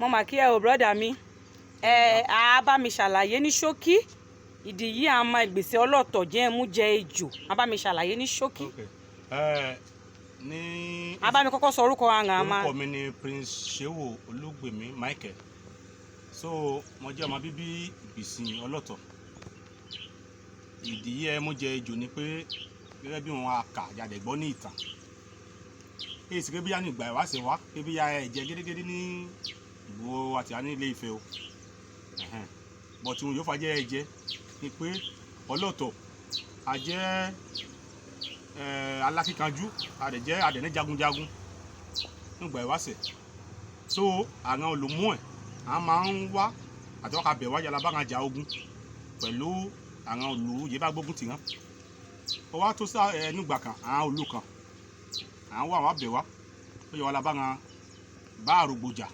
Mo mà kí ẹ o, brother mi. Ẹ á bá mi ṣàlàyé ní ṣókí ìdí yìí à ń ma ìgbésẹ̀ ọlọ́tọ̀ jẹ́ ẹmú jẹ ejò. Á bá mi ṣàlàyé ní ṣókí. Ok, ẹ ní. Á bá mi kọ́kọ́ sọ orúkọ wa hàn má. Orúkọ mi ni Prince Shehu Olúgbèmí Michael. So mo jẹ́ ọmọ bíbí Ìgbìsìn Ọlọ́tọ̀. Ìdí ẹ mú jẹ ejò ni pé gẹ́gẹ́ bí wọn kà jáde gbọ́ ní ìtàn, èyí sì pé bíyá ní ìgbà ìwáṣẹ̀ wá pé bíyá ẹ jẹ gédégédé ní ìgbò àti ní Ilé Ifẹ̀ o. Bọ̀tí wọn yóò fàjẹ́ ẹ jẹ ni pé ọlọ́tọ̀ a jẹ́ alákíkanjú, a dẹ̀ jẹ́ a dẹ̀ ní jagunjagun nígbà ìwáṣẹ̀. So àwọn olùmú ẹ̀ àwọn máa ń wá àti wọ́n ká bẹ̀ wá yàrá bá wọn jà ogun pẹ̀lú àwọn olù yìí bá gbógun tì wọ́n. Ó wá tó sá ẹ nígbà kan, àwọn olù kan àwọn wà wá bẹ̀ wá ó yẹ wá la bá wọn bá àrògbò jà.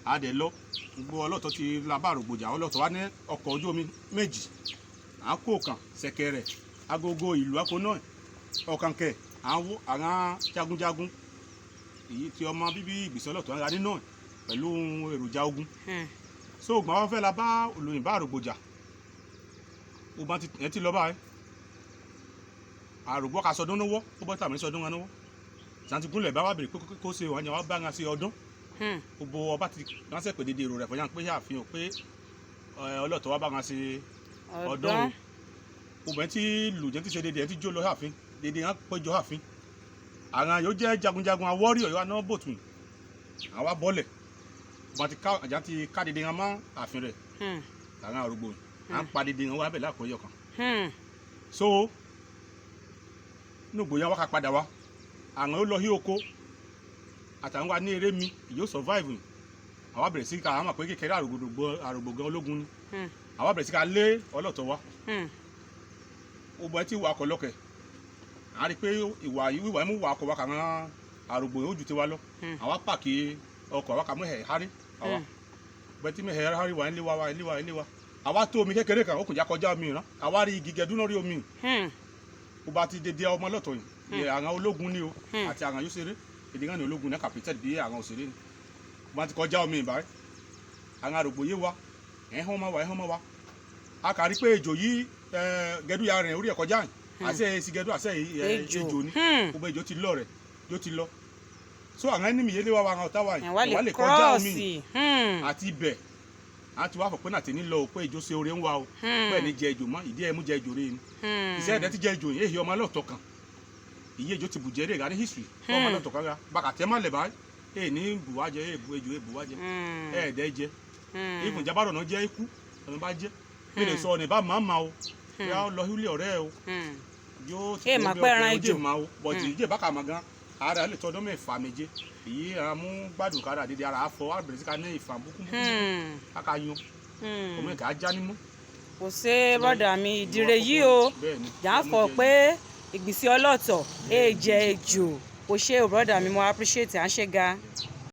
A dẹ̀ lọ, gbogbo ọlọ́tọ̀ ti la bá àrògbò jà. Ọlọ́tọ̀ wá ní ọkọ̀ ojú omi méjì, à ń kó kan ṣẹ̀kẹ̀rẹ̀, agogo ìlú akó náà ọ̀kan kẹ̀ àwọn jagunjagun èyí tí ọmọ bíbí Ìgbìsẹ̀ ọlọ́tọ̀ ń ra nínú ẹ̀ pẹ̀lú èròjà ogun. So ògbọ́n wọn fẹ́ la bá olóyìn bá àrògbò jà, ògbọ́n ti ẹ̀ ti lọ báyìí, àrògbò ká sọdún níwọ́ ó bọ́ tàbí sọdún wọn níwọ́ santigúnlẹ̀ bá wà bèrè pé kó ṣe wọn yẹn wọ́n bá wọn ṣe ọdún. Gbogbo ọba ti ránṣẹ́ pé dédé èrò rẹ̀ fọyín pé àfihàn pé ọlọ́tọ̀ wa bá wọn ṣe ọdún o. Obìnrin tí lùjẹ́ ti ṣe dédé ẹ̀ ti jó lọ àfin dédé wọn péjọ àfin, àwọn yóò jẹ́ jagunjagun awọ́rí ọ̀yọ́ aná bòtún àwa bọ́lẹ̀ wọn ti ká àjà ti ká dédé wọn mọ́ àfin rẹ̀. Àwọn arúgbó à ń pa dédé wọn wá bẹ̀ lákòóyọ̀ kan. So nígbò yẹn wá ká padà wá, àwọn yóò lọ sí oko àtàwọn wa ní eré mi yóò survive. Àwa bẹ̀rẹ̀ sí ká àwọn mọ̀ pé kékeré àrògbò gan ológun ni. Àwa bẹ̀rẹ̀ sí ká lé ọlọ́tọ̀ wa. Gbogbo ẹ ti wà ọkọ̀ lọ́kẹ̀, à ń rí i pé ìwà wíwà mú wà ọkọ̀ wa kà ń àrògbò yóò ju tiwa lọ. Àwa pàkì ọkọ̀, àwa kà mú ẹ̀ hárí àwa bẹ́ẹ̀ tí mi ẹ̀ hárí wa ń lé wa wa ń lé wa ń lé wa. Àwa tó omi kékeré kan, ó kùn já kọjá omi ìran, àwa rí igi gẹdú náà rí omi. Ó bá ti dédé ọmọ lọ́tọ̀ yìí, àwọn ológun ni o àti àwọn yóò ṣeré èdè kan ní ológun náà kàpítẹ́ẹ̀dì bí àwọn òṣèré ni. Ó bá ti kọjá omi ìbáyìí, àwọn àrògbò yé wa ẹ̀ hàn máa wa ẹ̀ hàn máa wa. A kà rí pé ejò yìí gẹdú ya rìn orí ẹ̀ kọjá yìí, àṣẹ èsì gẹdú àṣẹ ejò ni. Gbogbo ejò ti lọ rẹ̀ yóò ti lọ. So àwọn ẹni mi yé lé wa wa àwọn ọ̀tá wa yìí ẹ̀ wá wá lè kọjá omi cross. Àti ibẹ̀ àti wàá fọ̀ pé nàtẹ̀ nílọ o pé ejò ṣe oore ń wa o bẹ́ẹ̀ ni jẹ ejò mọ́ ìdí ẹ̀ mú jẹ ejò rẹ̀ ni. Iṣẹ́ ẹ̀dẹ́ ti jẹ ejò yìí, èyí ọmọ ọlọ́tọ̀ kan ìyí ejò ti bùjẹ́ rẹ̀ ní history ọmọ ọlọ́tọ̀ kan ra bàkàtẹ́ má lẹ̀ báyìí èyí ní bùwájẹ èyí bu ejò èyí bùwájẹ ẹ̀ẹ́dẹ́ jẹ. Ìfún jábàrọ̀ náà jẹ́ ikú ọ̀nà bá jẹ́ mi lè sọ ọ̀nà ìbá máa ma o bí a lọ ilé ọ̀rẹ́ o yóò ti Èè mà bí pẹ́ ẹran ọkùnrin ejò. ojú ìmọ̀ o bọ̀dì ìjẹ́ bákà mọ̀ gan ara lè tọdún mẹ́fà méje èyí ara mú gbádùn kára àdédé ara afọ àbẹ̀rẹ̀ sí ká ní ìfà búkúbúkú káka yan ọmọ ẹ̀ka já nímú. Kò ṣe bọ́dà mi ìdíre yìí o. Bẹ́ẹ̀ ni. Jà ń fọ pé ìgbìsí ọlọ́tọ̀ èè jẹ ejò. Kò ṣe o, brother mi, mo appreciate à ń ṣe ga.